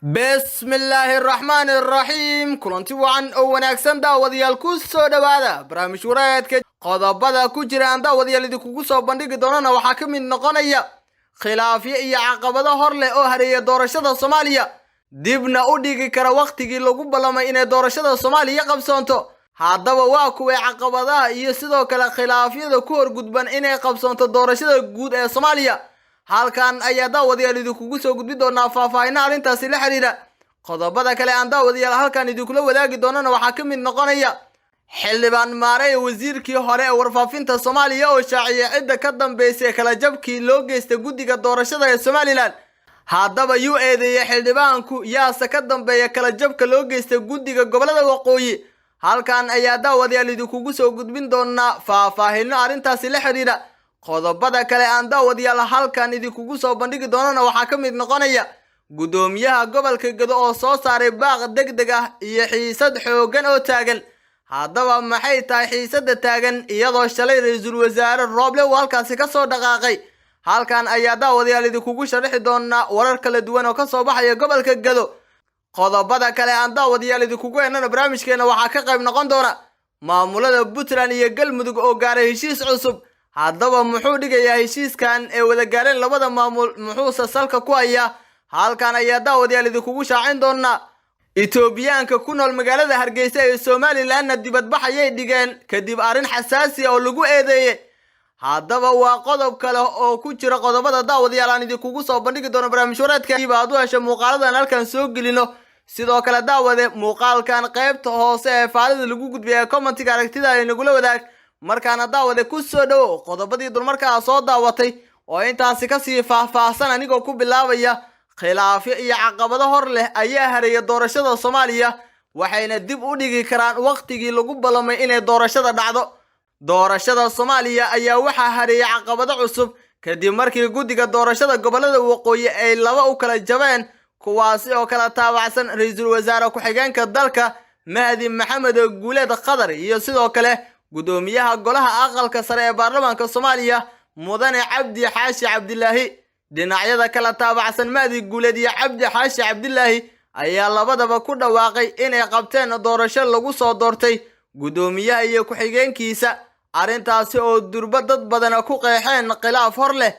Bismillaahi raxmaani raxiim. Kulanti wacan oo wanaagsan, daawadayaal, ku soo dhowaada barnaamij wareedka. Qodobada ku jira aan daawadayaal idinkugu soo bandhigi doonana waxaa ka mid noqonaya khilaafyo iyo caqabado hor leh oo hareeya doorashada Soomaaliya, dibna u dhigi kara wakhtigii lagu ballamay inay doorashada Soomaaliya qabsoonto. Haddaba waa kuway caqabadaha iyo sidoo kale khilaafyada ku horgudban inay qabsoonto doorashada guud ee Soomaaliya? Halkan ayaa daawadayaal idinkugu soo gudbi doonaa faahfaahina arrintaasi la xiriira. Qodobada kale aan daawadayaal halkan idinkula wadaagi doonana waxaa ka mid noqonaya xildhibaan Maarey, wasiirkii hore ee warfaafinta Soomaaliya, oo shaaciyay cidda ka dambeysay kala jabkii loo geystay guddiga doorashada ee Somalilan. Haddaba yuu eedeeyey xildhibaanku? Yaase ka dambeeya kala jabka loo geystay guddiga gobolada waqooyi? Halkan ayaa daawadayaal idinkugu soo gudbin doonaa faahfaahino arrintaasi la xiriira. Qodobada kale aan daawadayaal halkan idinkugu soo bandhigi doonana waxaa ka mid noqonaya guddoomiyaha gobolka Gedo oo soo saaray baaq deg deg ah iyo xiisad xooggan oo taagan. Haddaba maxay tahay xiisadda taagan, iyadoo shalay ra-iisul wasaare Rooble uu halkaasi ka soo dhaqaaqay? Halkan ayaa daawadayaal idinkugu sharaxi doonaa warar kala duwan oo ka soo baxaya gobolka Gedo. Qodobada kale aan daawadayaal idinkugu heenana barnaamijkeena waxaa ka qayb noqon doona maamulada Puntland iyo Galmudug oo gaaray heshiis cusub. Haddaba muxuu dhigayaa heshiiskan ee wada gaareen labada maamul? Muxuuse salka ku hayaa? Halkan ayaa daawadayaal idinkugu shaacin doonaa. Itoobiyaanka ku nool magaalada Hargeysa ee Somalilanna dibadbax ayay dhigeen kadib arrin xasaasi oo lagu eedeeyey. Haddaba waa qodob kale oo ku jira qodobada daawadayaal aan idinkugu soo bandhigi doono barnaamij wareedka. Aad u hesha muuqaaladan halkan soo gelino. Sidoo kale daawade, muuqaalkan qaybta hoose ee faalida lagu gudbiya ee commentiga aragtida ay nagula wadaag. Markaana daawade, ku soo dhowow qodobadii dulmarkaa soo daawatay oo intaasi kasii faahfaahsan, anigoo ku bilaabaya khilaafyo iyo caqabado hor leh ayaa hareeya doorashada Soomaaliya, waxayna dib u dhigi karaan wakhtigii lagu ballamay inay doorashada dhacdo. Doorashada Soomaaliya ayaa waxaa hareeyay caqabado cusub kadib markii guddiga doorashada gobolada waqooyi ay laba u kala jabeen, kuwaasi oo kala taabacsan ra-iisul wasaare ku-xigeenka dalka Mahdi Maxamed Guuleed Khadar iyo sidoo kale guddoomiyaha golaha aqalka sare ee baarlamaanka Soomaaliya, mudane Cabdi Xaashi Cabdilaahi. Dhinacyada kala taabacsan Mahdi Guuleed iyo Cabdi Xaashi Cabdilaahi ayaa labadaba ku dhawaaqay inay qabteen doorasho lagu soo doortay guddoomiyaha iyo ku-xigeenkiisa, arrintaasi oo durba dad badan ku qeexeen khilaaf hor leh.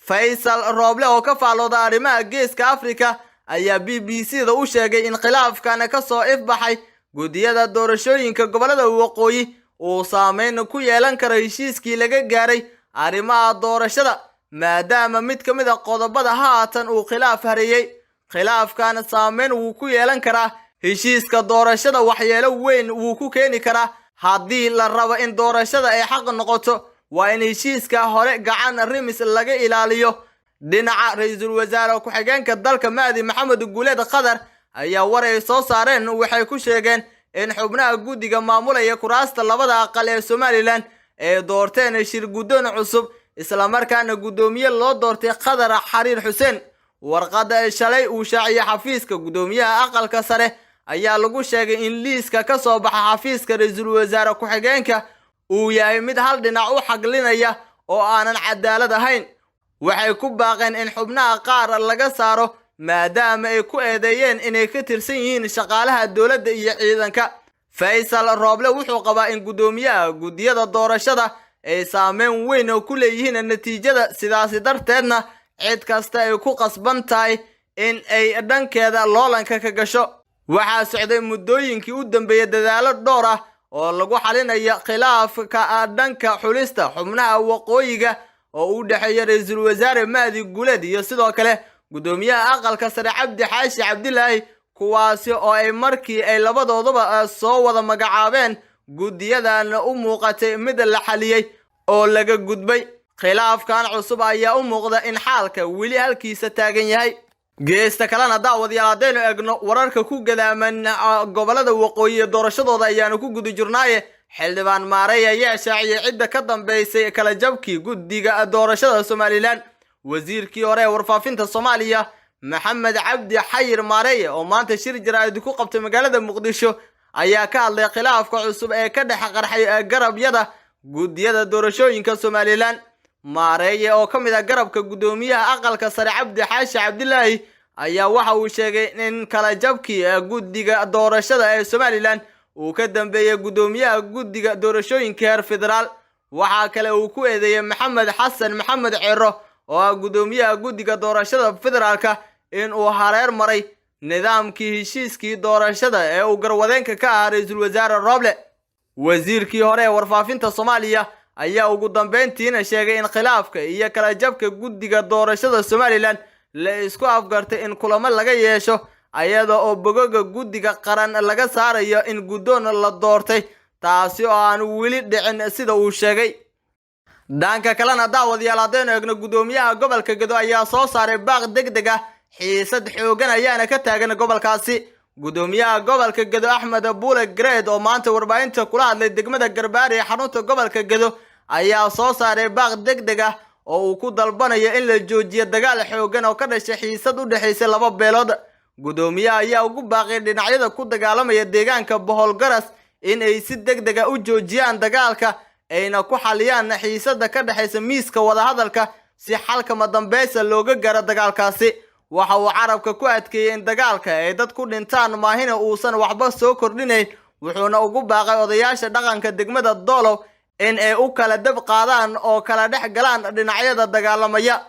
Faysal Rooble oo ka faallooda arrimaha Geeska Afrika ayaa BBC da u sheegay in khilaafkan ka soo ifbaxay guddiyada doorashooyinka gobolada waqooyi uu saameyn ku yeelan karo heshiiskii laga gaaray arrimaha doorashada, maadaama mid ka mid a qodobada haatan uu khilaaf hareeyey. Khilaafkan saameyn wuu ku yeelan karaa heshiiska doorashada, waxyeelo weyn wuu ku keeni karaa. Haddii la rabo in doorashada ay xaq noqoto, waa in heshiiska hore gacan rimis laga ilaaliyo. Dhinaca ra-iisul wasaare ku-xigeenka dalka Mahdi Maxamed Guuleed Khadar ayaa war ay soo saareen waxay ku sheegeen in xubnaha guddiga maamulaya kuraasta labada aqal ee Somalilan ay doorteen shir guddoon cusub, islamarkaana guddoomiye loo doortay Khadar Xariir Xuseen. Warqadda shalay uu shaaciyey xafiiska guddoomiyaha aqalka sare ayaa lagu sheegay in liiska ka soo baxa xafiiska ra-iisul wasaare ku-xigeenka uu yahay mid hal dhinac u xaglinaya oo aanan cadaalad ahayn. Waxay ku baaqeen in xubnaha qaar laga saaro, maadaama ay ku eedeeyeen inay ka tirsan yihiin shaqaalaha dowladda iyo ciidanka. Faysal Rooble wuxuu qabaa in guddoomiyaha guddiyada doorashada ay saameyn weyn oo ku leeyihiin natiijada, sidaasi darteedna cid kasta ay ku qasban tahay in ay dhankeeda loolanka ka gasho. Waxaa socday muddooyinkii u dambeeyey dadaallo dhowr ah oo lagu xalinayo khilaafka dhanka xulista xubnaha waqooyiga oo u dhexeeya ra-iisul wasaare Mahdi Guuleed iyo sidoo kale guddoomiyaha aqalka sare Cabdi Xaashi Cabdilaahi, kuwaasi oo ay markii ay labadooduba soo wada magacaabeen guddiyadan u muuqatay mid la xaliyey oo laga gudbay. Khilaafkan cusub ayaa u muuqda in xaalka weli halkiisa taagan yahay. Geesta kalena, daawadayaal, haddaynu egno wararka ku gadaaman gobolada waqooyi ee doorashadooda ayaanu ku guda jirnaaye, xildhibaan Maarey ayaa shaaciyay cidda ka dambeysay kala jabkii guddiga doorashada Somalilan. Wasiirkii hore ee warfaafinta Soomaaliya, Maxamed Cabdi Xayir Maareeye, oo maanta shir jaraa'id ku qabtay magaalada Muqdisho, ayaa ka hadlay khilaafka cusub ee ka dhex qarxay garabyada guddiyada doorashooyinka Somalilan. Maareeye oo ka mid ah garabka guddoomiyaha aqalka sare Cabdi Xaashi Cabdilaahi Ayaa waxa uu sheegay in kala jabkii guddiga doorashada ee Somalilan uu ka dambeeyey guddoomiyaha guddiga doorashooyinka heer federaal. Waxaa kale uu ku eedeeyey Maxamed Xasan Maxamed Ciro, oo ah guddoomiyaha guddiga doorashada federaalka, in uu hareer maray nidaamkii heshiiskii doorashada ee uu garwadeenka ka ahaa Ra-iisul Wasaare Roble. Wasiirkii hore ee warfaafinta Soomaaliya ayaa ugu dambeyntiina sheegay in khilaafka iyo kala jabka guddiga doorashada Somalilan la isku afgartay in kulamo laga yeesho, ayada oo bogoga guddiga qaran laga saarayo in guddoon la doortay, taasi oo aan weli dhicin, sida uu sheegay. Dhanka kalena, daawadayaal, haddaynu eegno, guddoomiyaha gobolka Gedo ayaa soo saaray baaq deg deg ah, xiisad xoogan ayaana ka taagan gobolkaasi. Guddoomiyaha gobolka Gedo, Axmed Buule Gareed, oo maanta warbaahinta kula hadlay degmada Garbaari ee xarunta gobolka Gedo, ayaa soo saaray baaq deg deg ah oo uu ku dalbanayo in la joojiyo dagaal xoogan oo ka dhashay xiisad u dhexaysay laba beelood. Guddoomiyaha ayaa ugu baaqay dhinacyada ku dagaalamaya deegaanka Boholgaras in ay si deg deg ah u joojiyaan dagaalka, ayna ku xaliyaan xiisada ka dhexaysa miiska wadahadalka si xalkama dambeysa looga gaaro dagaalkaasi. Waxa uu carabka ku adkeeyey in dagaalka ay dad ku dhintaan maahina uusan waxba soo kordhinayn, wuxuuna ugu baaqay odayaasha dhaqanka degmada Doolow in ay u kala dab qaadaan oo kala dhex galaan dhinacyada dagaalamaya.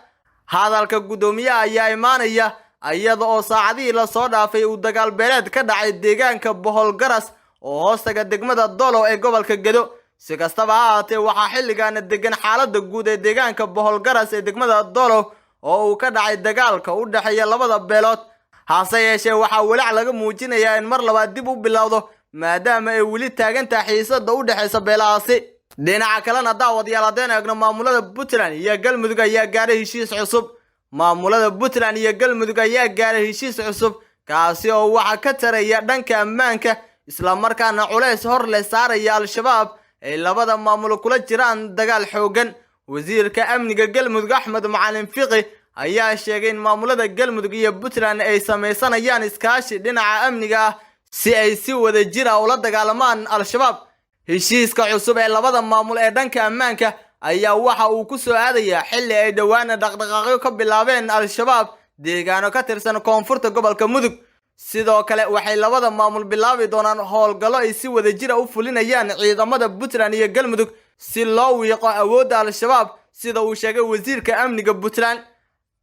Hadalka guddoomiyaha ayaa imaanaya iyada oo saacadihii lasoo dhaafay uu dagaal beeleed ka dhacay deegaanka Boholgaras oo hoostaga degmada Doolow ee gobolka Gedo. Si kastaba ha ahaatee, waxaa xilligaana degan xaaladda guud ee deegaanka Boholgaras ee degmada Doolow oo uu ka dhacay dagaalka u dhexeeya labada beelood. Hase yeeshee, waxaa walaac laga muujinayaa in mar labaad dib u bilowdo, maadaama ay weli taagan tahay xiisada u dhexaysa beelahaasi. Dhinaca kalena, daawadayaal, haddaynu eegno, maamulada Puntland iyo Galmudug ayaa gaaray heshiis cusub. Maamulada Puntland iyo Galmudug ayaa gaaray heshiis cusub, kaasi oo waxa ka taraya dhanka ammaanka, islamarkaana culays hor leh saaraya Al-Shabaab ay labada maamul kula jiraan dagaal xoogan. Wasiirka amniga Galmudug, Axmed Macalin Fiqi, ayaa sheegay in maamulada Galmudug iyo Puntland ay samaysanayaan iskaashi dhinaca amniga ah si ay si wada jir ah ula dagaalamaan Al-Shabaab. Heshiiska cusub ee labada maamul ee dhanka ammaanka ayaa waxa uu ku soo aadayaa xilli ay dhowaana dhaqdhaqaaqyo ka bilaabeen Al-Shabaab deegaano ka tirsan koonfurta gobolka Mudug. Sidoo kale, waxay labada maamul bilaabi doonaan howlgallo ay si wada jira u fulinayaan ciidamada Puntland iyo Galmudug si loo wiiqo awoodda Al-Shabaab, sida uu sheegay wasiirka amniga Puntland.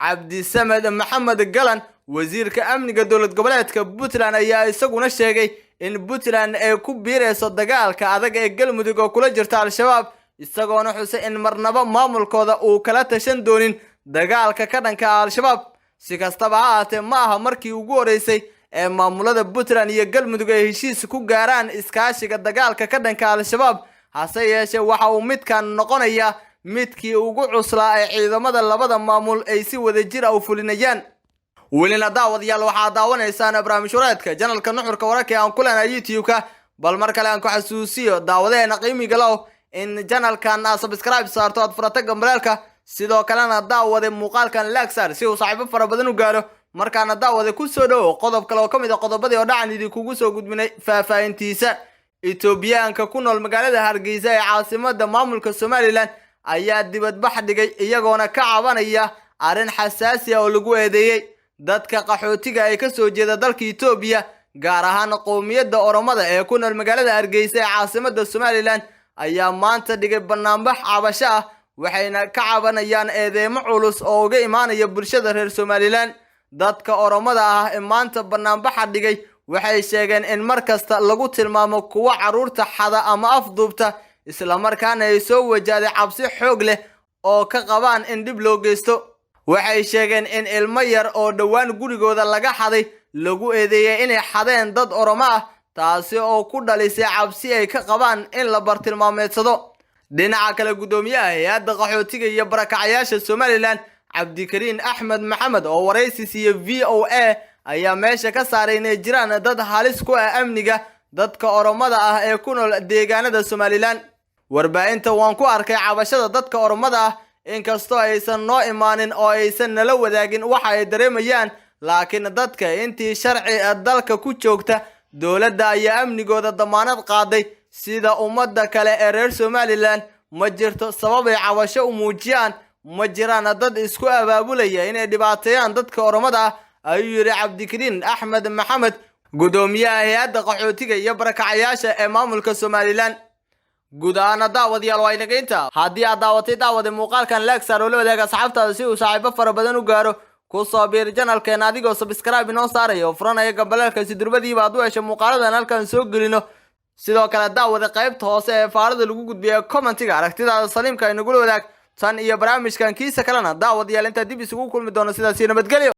Cabdisamed Maxamed Galan, wasiirka amniga dowlad goboleedka Puntland, ayaa isaguna sheegay in Puntland ay ku biirayso dagaalka adag ee Galmudug oo kula jirta Al-Shabaab, isagoona xusay in marnaba maamulkooda uu kala tashan doonin dagaalka ka dhanka Al-Shabaab. Si kastaba ha ahaatee, ma aha markii ugu horeysay ee maamulada Puntland iyo Galmudug ay heshiis ku gaaraan iskaashiga dagaalka ka dhanka Al-Shabaab. Hase yeeshee, waxa uu midkan noqonayaa midkii ugu cuslaa ee ciidamada labada maamul ay si wada jir ah u fulinayaan. Welina, daawadayaal, waxaad daawanaysaan barnaamij wareedka channelka Nuxurka Wararka ee aan ku leenahay YouTube-ka. Bal mar kale aan ku xasuusiyo daawadaheena qiimiga low in channelkan aad subscribe saarto, aad furata gambaleelka. Sidoo kalena, daawade, muuqaalkan like saar si uu saaxiibo fara badan u gaaro. Markaana, daawade, ku soo dhowo qodob kale oo ka mid a qodobadii oo dhacan idinkugu soo gudbinay faahfaahintiisa. Etoobiyaanka ku nool magaalada Hargeysa ee caasimada maamulka Somalilan ayaa dibadbax dhigay, iyagoona ka cabanaya arrin xasaasi ah oo lagu eedeeyey. Dadka qaxootiga ay kasoo jeeda dalka Etoobiya, gaar ahaan qowmiyadda Oromada ee ku nool magaalada Hargeysa ee caasimada Somalilan, ayaa maanta dhigay banaanbax cabasho ah, waxayna ka cabanayaan eedeymo culus oo uga imaanaya bulshada reer Somalilan. Dadka Oromada ah ee maanta banaanbaxa dhigay waxay sheegeen in mar kasta lagu tilmaamo kuwo carruurta xada ama afduubta, islamarkaana ay soo wajahday cabsi xoog leh oo ka qabaan in dhib loo geysto. Waxay sheegeen in ilmo yar oo dhowaan gurigooda laga xaday lagu eedeeyay inay xadeen dad Oromo ah, taasi oo ku dhalisay cabsi ay ka qabaan in la bartilmaameedsado. Dhinaca kale, guddoomiyaha hay-adda qaxootiga iyo barakacayaasha Somalilan, Cabdikariin Axmed Maxamed, oo waraysi siiye VOA, ayaa meesha ka saaray inay jiraan dad halis ku ah amniga dadka Oromada ah ee ku nool deegaanada Somalilan. "Warbaahinta waan ku arkay cabashada dadka Oromada ah, inkastoo aysan noo imaanin oo aysan nala wadaagin waxa ay dareemayaan, laakiin dadka intii sharci dalka ku joogta, dowladda ayaa amnigooda damaanad qaaday sida ummadda kale ee reer Somalilan. Ma jirto sabab ay cabasho u muujiyaan. Ma jiraan dad isku abaabulaya inay dhibaateeyaan dadka Oromada ah," Ayuu yidhi Cabdikariin Axmed Maxamed, guddoomiyaha hay-adda qaxootiga iyo barakacayaasha ee maamulka Somaliland. Guud ahaana, daawadayaal, waa inaga inta. Haddii aad daawatay, daawada, muuqaalkan like saar oo la wadaaga asxaabtaada si uu saaxiibo fara badan u gaaro. Ku soo biir channelkeena adigoo subscribe inoo saaraya oo furanaya gambaleelka, si durbadiiba aad u hesho muuqaaladan halkan soo gelino. Sidoo kale, daawada, qaybta hoose ee faarada lagu gudbiya commentiga aragtidaada saliimka inagula wadaag. Tan iyo barnaamijkan kiisa kalena, daawadayaal, intaa dib isugu kulmi doono, sidaasi nabadgelyo.